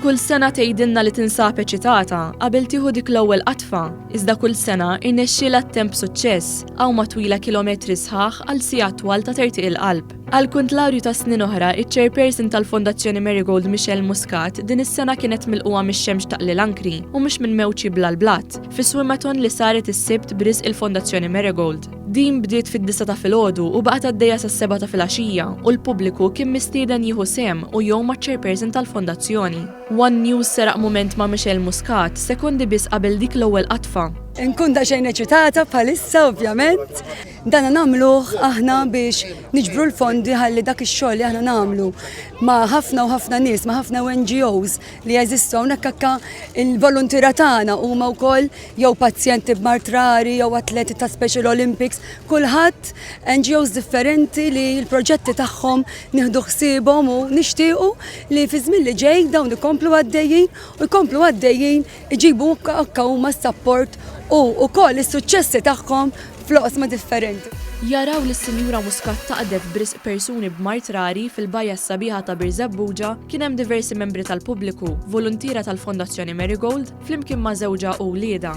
Kull sena tgħidilna li tinsab eċitata qabel tieħu dik l-ewwel qatfa, iżda kull sena irnexxielha ttemm b'suċċess għawma twila kilometri sħaħ għal sigħat twal ta' tertiq il-qalb. Għall-kuntlarju ta' snin oħra, iċ-Chairperson tal-Fondazzjoni Marigold Michelle Muscat din is-sena kienet milqugħa mix-xemx taqli l-ankri u mhux minn mewġ jibla' l-blat, fi swimathon li saret is-Sibt b'risq il-Fondazzjoni Marigold. Din bdiet fid-disgħa ta' filgħodu u baqgħet għaddejja sas-sebgħa ta' filgħaxija u l-pubbliku kien mistieden jieħu sehem u jgħum maċ-Chairperson tal-Fondazzjoni. One News seraq mument ma' Michelle Muscat, sekondi biss qabel dik l-ewwel qatfa. Inkun daqsxejn eċitata bħalissa ovvjament. Dana nagħmluh aħna biex niġbru l-fondi ħalli dak ix-xogħol li aħna nagħmlu ma' ħafna u ħafna nies, ma' ħafna NGOs li jeżistu hawnhekk anke il-voluntiera tagħna huma wkoll jew pazjenti b'mard rari jew atleti ta' Special Olympics, kulħadd NGOs differenti li l-proġetti tagħhom nieħdu ħsiebhom u nixtiequ li fi żmien li ġej dawn ikomplu għaddejjin u jkomplu għaddejjin iġibu anke huma s-sapport u wkoll is-suċċessi tagħhom fl-oqsma differenti. Jaraw lis-Sinjura Muscat taqdef b'risq persuni b'mard rari fil-bajja s-sabiħa ta' Birżebbuġa kien hemm diversi membri tal-pubbliku, voluntiera tal-Fondazzjoni Marigold, flimkien ma' żewġha u wliedha.